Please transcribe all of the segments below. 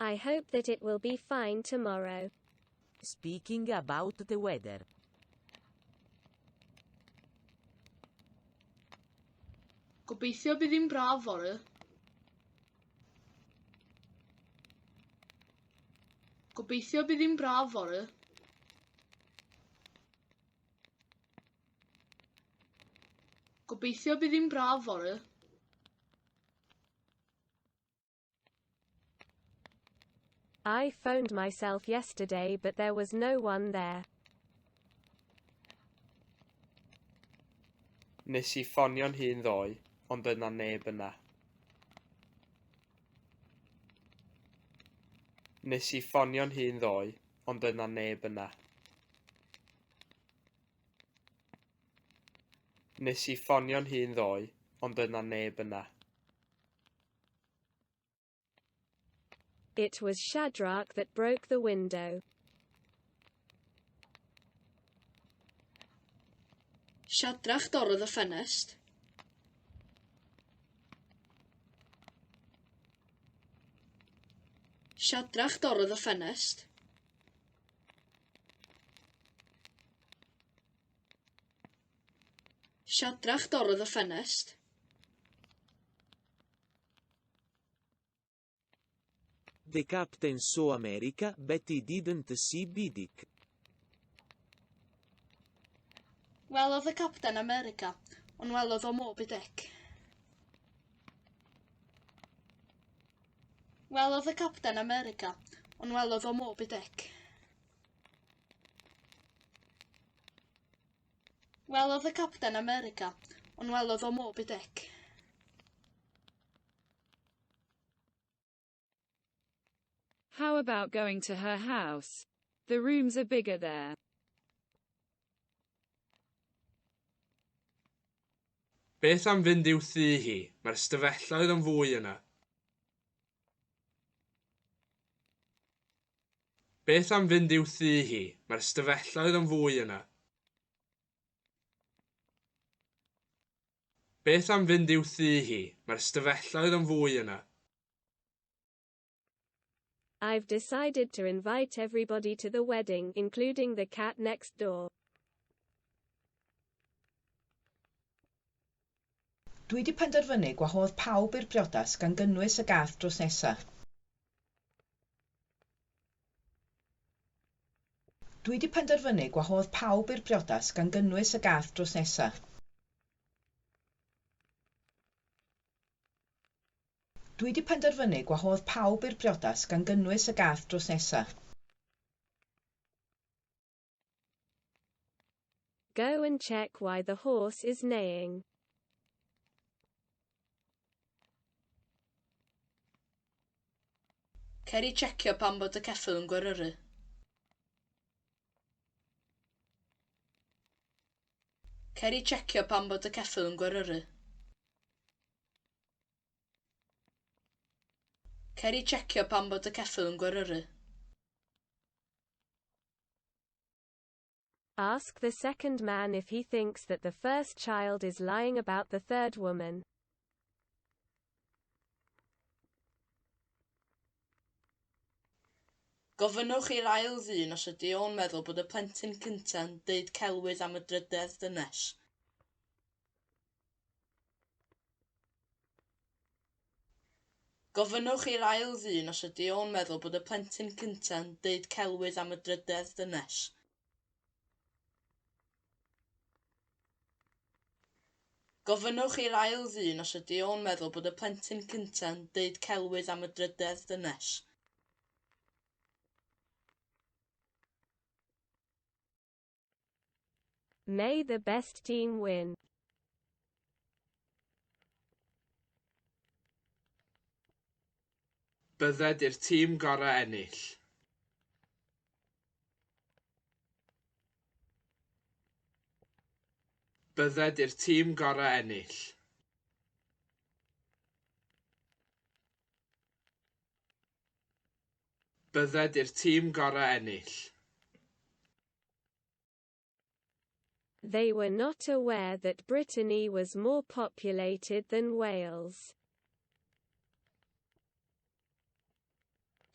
I hope that it will be fine tomorrow. Speaking about the weather. Gobeithio bydd hi'n braf fory. Gobeithio bydd hi'n braf fory. Gobeithio bydd hi'n braf fory. I phoned myself yesterday but there was no one there. Nes i ffonio'n hun ddoe, ond doedd 'na neb yna. Nes i ffonio'n hun ddoe, ond doedd 'na neb yna. Nes i ffonio'n hun ddoe, ond doedd 'na neb yna. It was Shadrach that broke the window. Shadrach dorrodd y ffenest. Shadrach dorrodd y ffenest. Shadrach dorrodd y ffenest. The captain saw America, but he didn't see Bidic. Welodd y capten America, ond welodd o Moby Dick. Welodd y capten America, ond welodd o Moby Dick. Welodd y capten America, ond welodd o Moby Dick. How about going to her house? The rooms are bigger there. Beth am fynd i'w thŷ hi? Mae'r stafelloedd yn fwy yna. Beth am fynd i'w thŷ hi? Mae'r stafelloedd yn fwy yna. Beth am fynd i'w thŷ hi? Mae'r stafelloedd yn fwy yna. I've decided to invite everybody to the wedding, including the cat next door. Dwi 'di penderfynu gwahodd pawb i'r briodas gan gynnwys y gath drws nesa. Dwi 'di penderfynu gwahodd pawb i'r briodas gan gynnwys y gath drws nesa. Dwi 'di penderfynu gwahodd pawb i'r briodas gan gynnwys y gath drws nesa. Go and check why the horse is neighing. Cer i checio pam bod y ceffyl yn gweryru. Cer i checio pam bod y ceffyl yn gweryru. Cer i checio pam bod y ceffyl yn gweryru. Ask the second man if he thinks that the first child is lying about the third woman. Gofynnwch i'r ail ddyn os ydy o'n meddwl bod y plentyn cynta'n deud celwydd am y drydedd ddynes. Gofynnwch i'r ail ddyn os ydy o'n meddwl bod y plentyn cynta'n deud celwydd am y drydedd ddynes. Gofynnwch i'r ail ddyn os ydy o'n meddwl bod y plentyn cynta'n deud celwydd am y drydedd ddynes. May the best team win. Bydded i'r tîm gorau ennill. Bydded i'r tîm gorau ennill. Bydded i'r tîm gorau ennill. They were not aware that Brittany was more populated than Wales.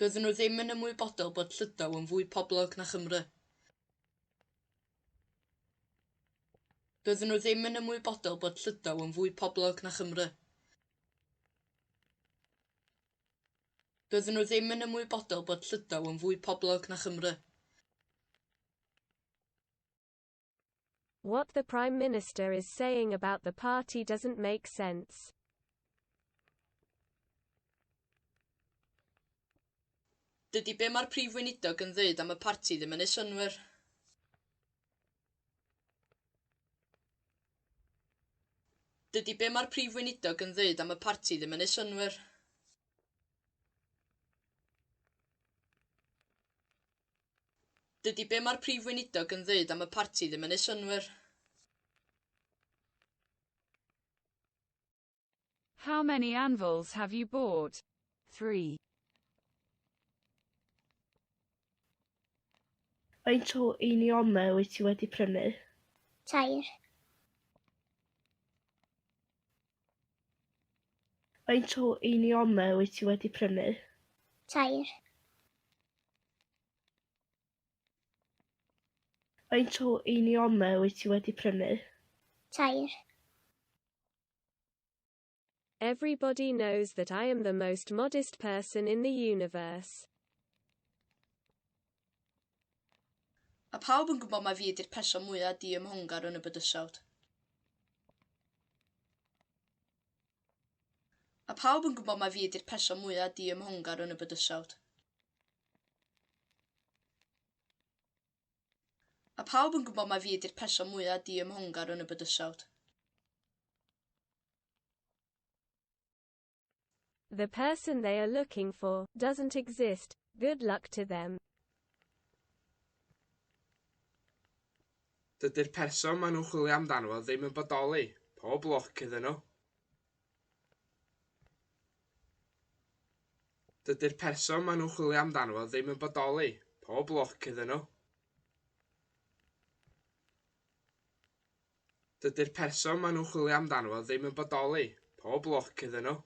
Doedden nhw ddim yn ymwybodol bod Llydaw yn fwy poblog na Chymru. Doedden nhw ddim yn ymwybodol bod Llydaw yn fwy poblog na Chymru. Doedden nhw ddim yn ymwybodol bod Llydaw yn fwy poblog na Chymru. What the Prime Minister is saying about the party doesn't make sense. Dydy be mae'r Prif Weinidog yn ddeud am y parti ddim yn neud synnwyr. Dydy be mae'r Prif Weinidog yn ddeud am y parti ddim yn neud synnwyr. Dydy be mae'r Prif Weinidog yn ddeud am y parti ddim yn neud synnwyr. How many anvils have you bought? 3. Faint o einiolau wyt ti wedi prynu? 3. Faint o einiolau wyt ti wedi prynu? 3. Faint o einiolau wyt ti wedi prynu? 3. Everybody knows that I am the most modest person in the universe. Mae pawb yn gwybod mai fi ydy'r person mwyaf diymhongar yn y bydysawd. Mae pawb yn gwybod mai fi ydy'r person mwyaf diymhongar yn y bydysawd. Mae pawb yn gwybod mai fi ydy'r person mwyaf diymhongar yn y bydysawd. The person they are looking for doesn't exist. Good luck to them. Dydy'r person maen nhw'n chwilio amdano fo ddim yn bodoli. Pob lwc iddyn nhw. Dydy'r person maen nhw'n chwilio amdano fo ddim yn bodoli. Pob lwc iddyn nhw. Dydy'r person maen nhw'n chwilio amdano fo ddim yn bodoli. Pob lwc iddyn nhw.